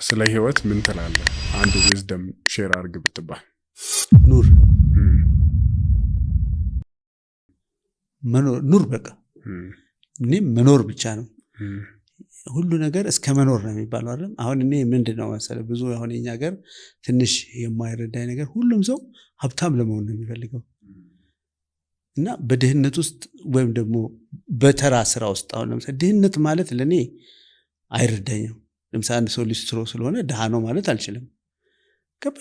ስለ ህይወት ምን ትላለህ? አንድ wisdom share አድርግ ብትባል። ኑር፣ መኖር፣ ኑር በቃ። እኔ መኖር ብቻ ነው፣ ሁሉ ነገር እስከ መኖር ነው የሚባለው አይደለም። አሁን እኔ ምንድን ነው መሰለህ፣ ብዙ አሁን የኛ ሀገር ትንሽ የማይረዳኝ ነገር ሁሉም ሰው ሀብታም ለመሆን ነው የሚፈልገው። እና በድህነት ውስጥ ወይም ደግሞ በተራ ስራ ውስጥ፣ አሁን ለምሳሌ ድህነት ማለት ለእኔ አይረዳኝም። ለምሳሌ አንድ ሰው ሊስትሮ ስለሆነ ድሃ ነው ማለት አልችልም።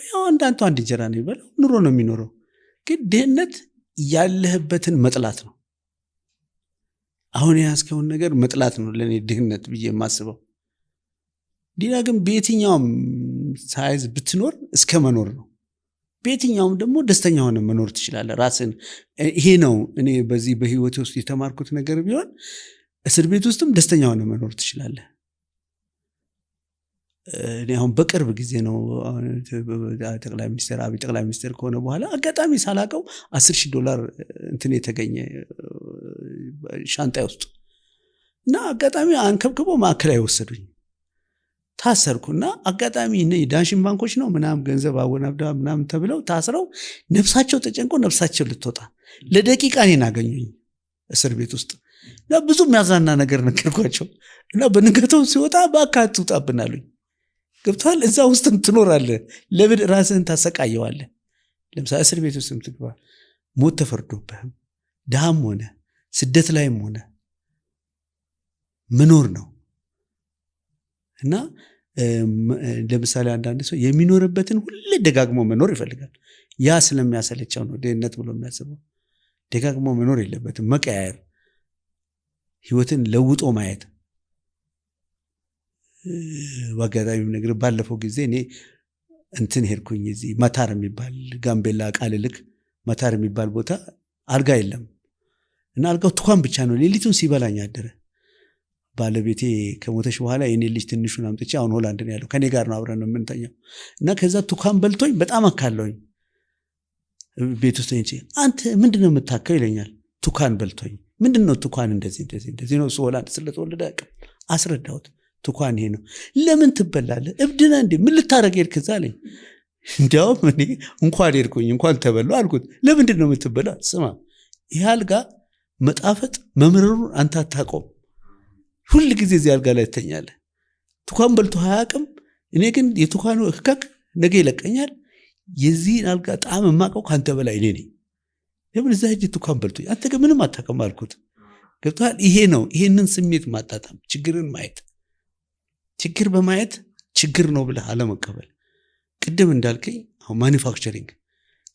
ያው አንዳንቱ አንድ እንጀራ ነው የሚበላው፣ ኑሮ ነው የሚኖረው። ግን ድህነት ያለህበትን መጥላት ነው። አሁን የያዝከውን ነገር መጥላት ነው ለእኔ ድህነት ብዬ የማስበው። ሌላ ግን በየትኛውም size ብትኖር እስከ መኖር ነው። በየትኛውም ደግሞ ደስተኛ ሆነ መኖር ትችላለህ። ራስን ይሄ ነው እኔ በዚህ በህይወቴ ውስጥ የተማርኩት ነገር ቢሆን፣ እስር ቤት ውስጥም ደስተኛ ሆነ መኖር ትችላለህ። እኔ አሁን በቅርብ ጊዜ ነው፣ ጠቅላይ ሚኒስትር አብይ ጠቅላይ ሚኒስትር ከሆነ በኋላ፣ አጋጣሚ ሳላቀው $10,000 እንትን የተገኘ ሻንጣ ውስጥ። እና አጋጣሚ አንከብክቦ ማዕከላዊ ወሰዱኝ፣ ታሰርኩ። እና አጋጣሚ ዳሽን ባንኮች ነው ምናምን ገንዘብ አወናብዳ ምናምን ተብለው ታስረው ነፍሳቸው ተጨንቆ ነፍሳቸው ልትወጣ ለደቂቃ እኔን አገኙኝ እስር ቤት ውስጥ። እና ብዙ የሚያዝናና ነገር ነገርኳቸው። እና በንጋታው ሲወጣ በአካ ትውጣብን አሉኝ። ገብቶሃል? እዛ ውስጥም ትኖራለህ። ለምን ራስህን ታሰቃየዋለህ? ለምሳሌ እስር ቤት ውስጥም ትግባ፣ ሞት ተፈርዶብህም ድሃም ሆነ ስደት ላይም ሆነ መኖር ነው። እና ለምሳሌ አንዳንድ ሰው የሚኖርበትን ሁሌ ደጋግሞ መኖር ይፈልጋል። ያ ስለሚያሰለቸው ነው ድህነት ብሎ የሚያስበው። ደጋግሞ መኖር የለበትም። መቀያየር፣ ህይወትን ለውጦ ማየት። በአጋጣሚ ነገር ባለፈው ጊዜ እኔ እንትን ሄድኩኝ፣ እዚህ መታር የሚባል ጋምቤላ ቃል ልክ መታር የሚባል ቦታ አልጋ የለም እና አልጋው ትኳን ብቻ ነው። ሌሊቱን ሲበላኝ አደረ። ባለቤቴ ከሞተች በኋላ የኔ ልጅ ትንሹን አምጥቼ፣ አሁን ሆላንድ ነው ያለው፣ ከኔ ጋር ነው አብረን ነው የምንተኛው። እና ከዛ ትኳን በልቶኝ በጣም አካለሁኝ። ቤት ውስጥ ተኝቼ አንተ ምንድን ነው የምታከው ይለኛል። ትኳን በልቶኝ። ምንድን ነው ትኳን? እንደዚህ እንደዚህ እንደዚህ ነው። እሱ ሆላንድ ስለተወለደ አያውቅም። አስረዳሁት። ትኳን ይሄ ነው። ለምን ትበላለህ? እብድ ነህ እንዴ? ምን ልታደርግ ሄድክ እዛ አለኝ። እንዲያውም እኔ እንኳን ሄድኩኝ እንኳን ተበላሁ አልኩት። ለምንድን ነው የምትበላ? ስማ፣ ይህ አልጋ መጣፈጥ መምረሩን አንተ አታውቀውም። ሁል ጊዜ እዚህ አልጋ ላይ ትተኛለህ። ትኳን በልቶ አያውቅም። እኔ ግን የትኳኑ ህከክ ነገ ይለቀኛል። የዚህን አልጋ ጣዕም የማውቀው ከአንተ በላይ እኔ ነኝ። ለምን እዛ ሂጅ ትኳን በልቶ፣ አንተ ግን ምንም አታውቅም አልኩት። ገብቶሃል? ይሄ ነው፣ ይሄንን ስሜት ማጣጣም፣ ችግርን ማየት፣ ችግር በማየት ችግር ነው ብለህ አለመቀበል። ቅድም እንዳልከኝ አሁን manufacturing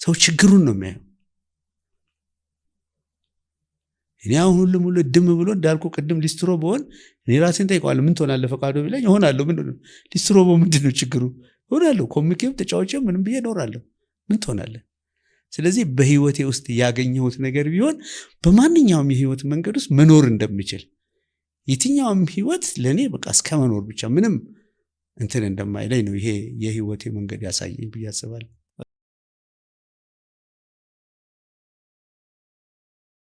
ሰው ችግሩን ነው የሚያየው። እኔ አሁን ሁሉም ሁሉ ድም ብሎ እንዳልኩ ቅድም ሊስትሮ በሆን እኔ ራሴን ጠይቀዋለሁ። ምን ትሆናለህ ፈቃዱ ቢለኝ እሆናለሁ። ምንድን ነው ሊስትሮ በሆን ምንድን ነው ችግሩ? እሆናለሁ። ኮሚኬም ተጫውቼም ምንም ብዬ እኖራለሁ። ምን ትሆናለህ? ስለዚህ በህይወቴ ውስጥ ያገኘሁት ነገር ቢሆን በማንኛውም የህይወት መንገድ ውስጥ መኖር እንደምችል፣ የትኛውም ህይወት ለእኔ በቃ እስከ መኖር ብቻ ምንም እንትን እንደማይለኝ ነው ይሄ የህይወቴ መንገድ ያሳየኝ ብዬ አስባለሁ።